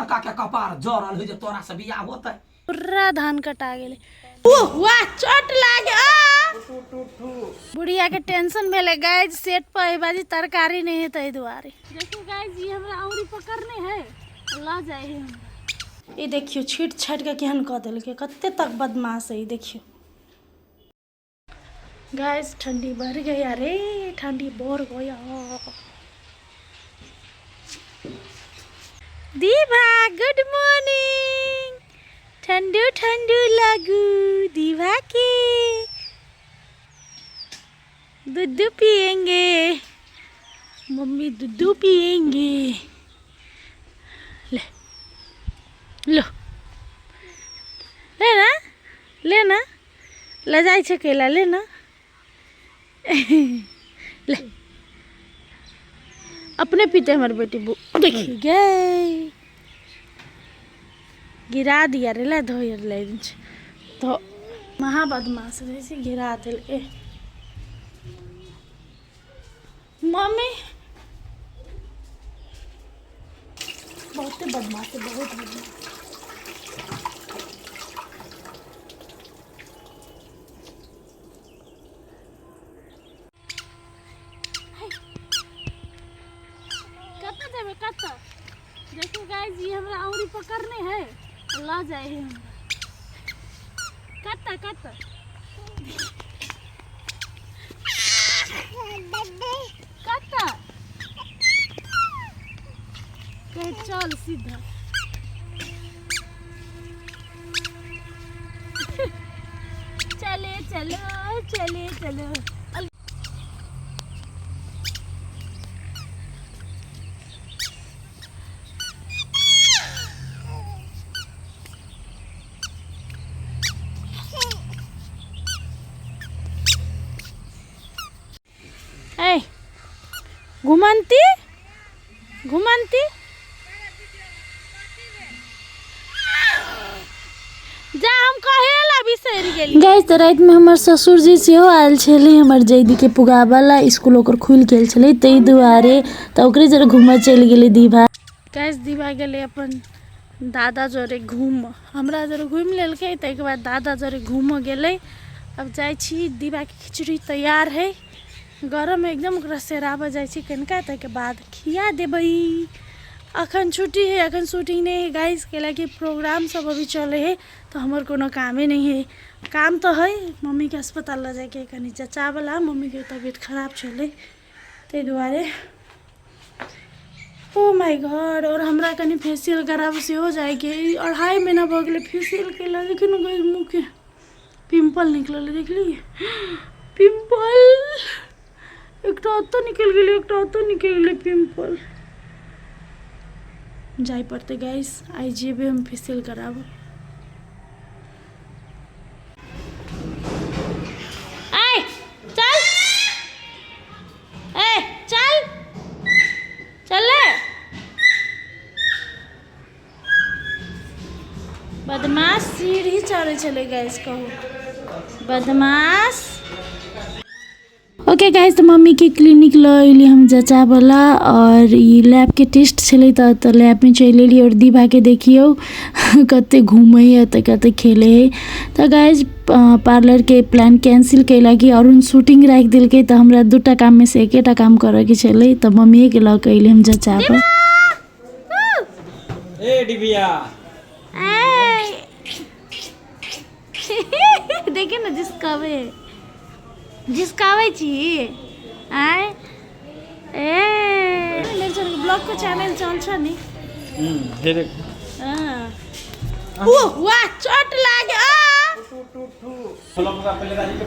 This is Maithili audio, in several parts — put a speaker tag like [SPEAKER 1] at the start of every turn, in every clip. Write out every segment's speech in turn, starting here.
[SPEAKER 1] लड़का के कपार जरल है जे तोरा से बियाह होतै।
[SPEAKER 2] पूरा धान कटा गेलै। ओह वाह, चोट लागे आ। बुढ़िया के टेंशन भेलै गाइज, सेट पर एहि बाजी तरकारी नहीं है ताहि दुआरे। देखियो गाइज, ई हमरा औरी पकड़ने है, ल जाय है हमरा। ई देखियो छीट छाटि के केहन कऽ देलकै, कते तक बदमाश है ई। देखियो गाइस, ठंडी बढ़ गया रे, ठंडी बढ़ गया। दीभा गुड मॉर्निंग। ठंडू ठंडू लागू दीभा के, दूध पियेंगे मम्मी, दूध पियेंगे। ले लो, ले ना, ले ना, ले जाइ छै केला, ले ना, ले। अपने पीते हमर बेटी। देखी गे, गिरा दिया रे। ले धोइ ले छै तो महा बदमाश रहै छै, गिरा देलकै मम्मी। बहुते बदमाश है, बहुत बदमाश। कतऽ जेबै कतऽ? देखियौ गाइस, ई हमरा औरी पकड़ने है, लऽ जाइ है हमरा। कतऽ कतऽ कतऽ? कहे चल सीधा। चले चलो, चले चलो। ए घुमंती घुमंती जा, हम कहे ला बिसरि गेली। गाइस, तऽ रातिमे हमर ससुरजी सेहो आयल छलै हमर जैदीके पुगाबऽ ला। स्कूल ओकर खुलि गेल छलै ताहि दुआरे, तऽ ओकरे जरे घूमऽ चलि गेलै दीभा। गाइस, दीभा गेलै अपन दादा जरे घूमऽ। हमरा जरे घूमि लेलकै, ताहिके बाद दादा जरे घूमऽ गेलै। आब जाइ छी, दीवाके खिचड़ी तैयार हइ, गरम एकदम, ओकरा सेराबऽ जाइ छी कनिका, ताहिके बाद खिया देबै। अखन छुट्टी है, अखन शूटिंग नहि है गाइस, कैलाकि प्रोग्राम सब अभी चलै है, तऽ हमर कोनो कामे नहि है। काम तऽ है, मम्मीके अस्पताल लऽ जाइके है कनि चचावला, मम्मीके तबियत खराब छलै ताहि दुआरे। ओ my God, आओर हमरा कनि फेसियल कराबऽ सेहो जाइके है। 2.5 महीना भऽ गेलै फेसियल केला। देखियौ ने गाइस, मुँहके पिम्पल निकलल है, देखलियै पिम्पल? एकटा ओतऽ निकलि गेलै, एकटा ओतऽ निकलि गेलै पिम्पल। जाय पड़तै गाइस, आइ जेबै हम फेसियल कराबऽ। आइ चल, ए चल, चल ले। बदमाश सीढ़ी चढ़ै छलै गाइस, कहू बदमाश। ओके गाइस, तऽ मम्मीके क्लिनिक लऽ अयली हम जचावला, आओर ई लैबके टेस्ट छलै, तऽ लैबमे चलि एली। आओर दीवाके देखियौ, कते घूमैए तऽ कते खेलै हइ। तऽ गाइस, पार्लरके प्लान कैंसिल कयलक अरुण, शूटिंग राखि देलकै, तऽ हमरा दूटा काममे से एकेटा काम करऽके छलै, तऽ मम्मीएके लऽ कऽ अयली हम जचाबऽ।
[SPEAKER 3] ए डिबिया,
[SPEAKER 2] देखिए ने, जिसकावे जिसकावे छी आय। ए मेरो ब्लॉगको च्यानल चल्छ नि?
[SPEAKER 3] धेरै।
[SPEAKER 2] ओ वाह, चोट लाग्यो आ।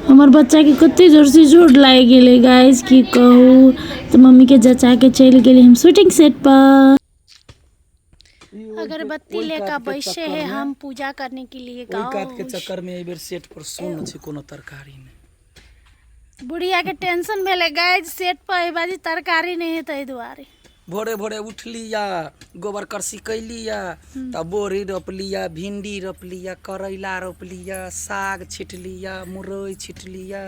[SPEAKER 2] हमर बच्चाके कते जोरसँ चोट लागि गेलै गाइस, की कहू। तऽ मम्मीके जचा के चलि गेली हम शूटिंग सेट पर। अगरबत्ती लेकर बैसे है हम पूजा करने के लिए।
[SPEAKER 1] ओहि कात के
[SPEAKER 2] गाँव
[SPEAKER 1] चक्कर में एहि बेर सेट पर सुन छै, कोनो तरकारी नहि।
[SPEAKER 2] बुढ़िया के टेंशन भेलै गाइस, सेट पर एहि बाजी तरकारी नहि है ताहि दुआरे।
[SPEAKER 1] भोरे भोरे उठली या गोबर करसी कैली या तब बोरी रोपली या, भिंडी रोपली या, करैला रोपली या, साग छिटली या, मुरई छिटली या।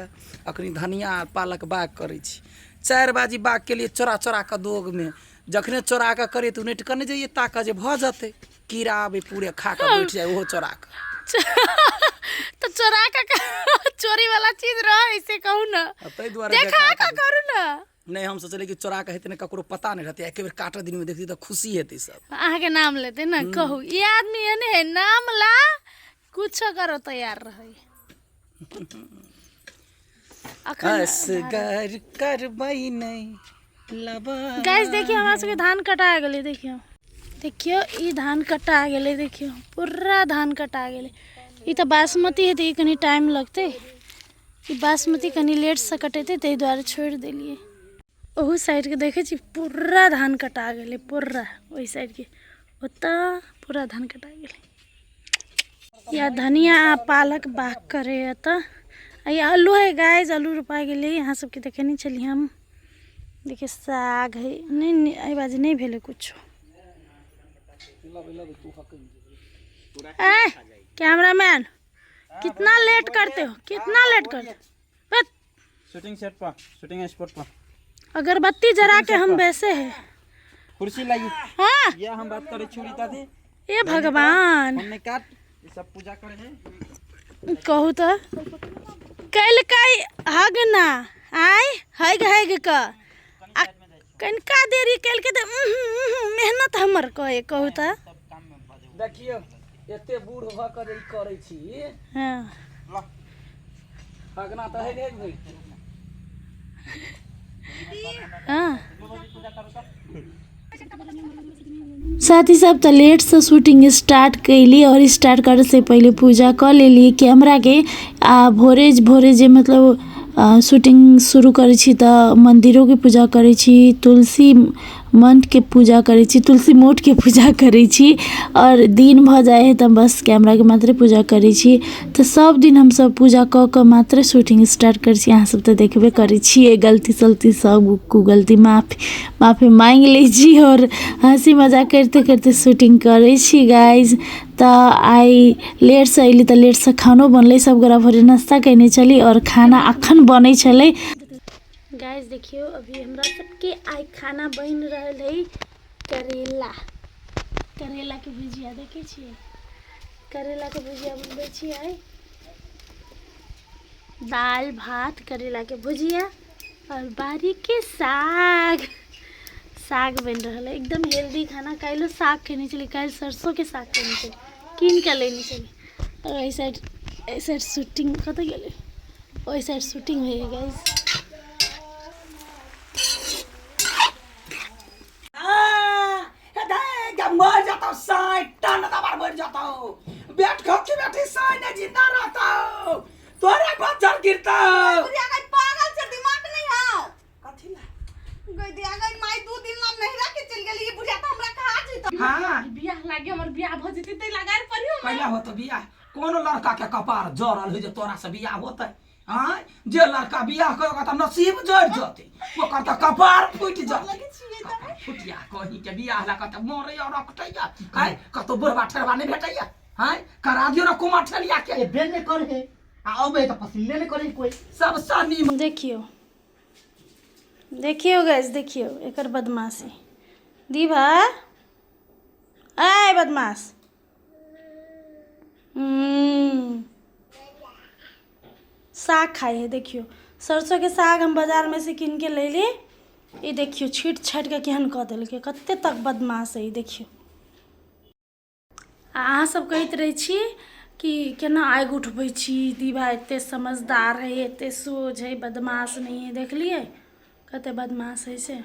[SPEAKER 1] अखनी धनिया आ पालक बाग करै छी। 4 बाजी बाग के लिए चोरा चोरा कऽ दोगमे। जखने चोरा कऽ करियै तऽ उनटि कऽ नहि जइयै ताकऽ जे भऽ जेतै। कीड़ा आबै पूरे खा कऽ बैठ जाय ओहो चोरा कऽ।
[SPEAKER 2] तऽ चोरा कऽ चोरी वाला चीज रहै से कहू ने।
[SPEAKER 1] आ ताहि दुआरे
[SPEAKER 2] देखा
[SPEAKER 1] देखा
[SPEAKER 2] कऽ करू ने।
[SPEAKER 1] नहि, हम सोचलियै कि चोरा कऽ हेतै ने, ककरो पता नहि रहतै, एके बेर काटऽ दिनमे देखतै तऽ खुशी हेतै सब।
[SPEAKER 2] अहाँके नाम लेतै ने। कहू, ई आदमी एहने है, नाम ला कुछो करो तैयार रहै। अखन
[SPEAKER 1] असगर करबै नहि लबा।
[SPEAKER 2] गाइस देखियौ, हमरा सबके धान कटा गेलै। देखियौ देखियौ, ई धान कटा गेलै। देखियौ, पूरा धान कटा गेलै। ई तऽ बासमती हेतै, ई कनि टाइम लगतै। ई बासमती कनि लेटसँ कटेतै, ताहि दुआरे छोड़ि देलियै। ओहू साइडके देखै छी, पूरा धान कटा गेलै पूरा। ओहि साइडके ओतऽ पूरा धान कटा गेलै। या धनिया आ पालक बाग करे एतऽ। आ ई आलू है गाइस, आलू रोपा गेलै, अहाँ सबके देखेने छलियै हम। देखियौ, साग है नहि नहि, एहि बाजी नहि भेलै कुछो। ए कैमरामैन, कितना लेट करते हो, कितना लेट करते हो? बस।
[SPEAKER 3] शूटिंग सेट पर, शूटिंग स्पॉट पर।
[SPEAKER 2] अगरबत्ती जरा के हम वैसे है।
[SPEAKER 3] कुर्सी लागी।
[SPEAKER 2] हाँ।
[SPEAKER 3] ये हम बात करे छुरी दादी।
[SPEAKER 2] ए भगवान,
[SPEAKER 3] हमने काट ये सब पूजा करे है।
[SPEAKER 2] कहू तऽ, कलकै हगना आय हैग हैग कऽ आ कनिका देरी केलकै तऽ उहुं, उहुं, मेहनत हमर कहे। कहू तऽ।
[SPEAKER 1] देखियौ, एते बूढ़ भऽ कऽ जे ई करै छी। हगना तऽ है नहि भेल।
[SPEAKER 2] साथी सब, तऽ लेटसँ शूटिंग स्टार्ट कैली और स्टार्ट करैसँ पहिले पूजा कऽ लेली कैमराके। आ भोरे भोरे जे मतलब शूटिंग शुरू करै छी तऽ मन्दिरोके पूजा करै छी, तुलसी मंठके पूजा करै छी, तुलसी मोठके पूजा करै छी आओर दिन भऽ जाइ हइ तऽ बस कैमराके मात्रे पूजा करै छी। तऽ सब दिन हमसब पूजा कऽ कऽ मात्रे शूटिंग स्टार्ट करै छी। अहाँ सब तऽ देखबे करै छियै। गलती सलती सब गलती माफी माफी माँगि लै छी आओर हँसी मजाक करिते करिते शूटिंग करै छी गाइज। तऽ आइ लेटसँ अयली तऽ लेटसँ खानो बनलै। सब गोरा भोरे नाश्ता कयने छली आओर खाना अखन बनै छलै। गाइस देखियौ, अभी हमरा सबके आइ खाना बनि रहल है करेला, करेलाके भुजिया। देखै छियै, करेलाके भुजिया बनबै छी आइ। दालि भात, करेलाके भुजिया आओर बारीके साग। साग बनि रहल है, एकदम हेल्दी खाना। काल्हिओ साग खेने छलियै, काल्हि सरसोके साग खेने छलियै, कीन कऽ लेने छलियै। आओर एहि साइड शूटिंग कतऽ गेलै? ओहि साइड शूटिंग होइए गाइस।
[SPEAKER 1] मर जाता साई, टन दबार मर जाता। बैठ खो की बैठी साई ने जिंदा रहता, तोरे बच्चर गिरता।
[SPEAKER 4] बुढ़िया गई, पागल से दिमाग नहीं है।
[SPEAKER 1] कथी ला?
[SPEAKER 4] गई दिया गई माई, 2 दिन ला नहिरा के चल गेली। ये बुढ़िया तो हमरा कहा जइतो।
[SPEAKER 2] बियाह लागे, हमर बियाह भऽ जेतै तै लगार पड़ियो।
[SPEAKER 1] कैला होतो बियाह? कोनो लड़का के कपार जरल है जे तोरा से बियाह होते? आँय, जे लड़का बियाह कर ओकर तऽ नसीब जरि जतै, ओकर तऽ कपार फूटि जतै। कपार फुटिया कहीं के, बियाह लए कतऽ मरैया रखटैया। आँय, कतौ बुढ़बा ठेरबा नहि भेटैया? आँय, करा दियौ ने कुमार ठेलिया के।
[SPEAKER 5] एबे नहि करे आ अबै तऽ पसिन्ने नहि करे कोइ।
[SPEAKER 1] सबसँ नीमन।
[SPEAKER 2] देखियौ देखियौ गाइस, देखियौ एकर बदमाशी। दीभा, आय बदमाश। साग खाइ है। देखियौ, सरसोके साग हम बाजारमे से कीन के लैली। ई देखियौ, छीट छाटि कऽ केहन कऽ देलकै। कते तक बदमाश है ई देखियौ। आ अहाँ सब कहैत रहै छी कि केना आगि उठबै छी, दीवा एते समझदार है, एते सोझ है, बदमाश नहि है। देखलियै कते बदमाश है से।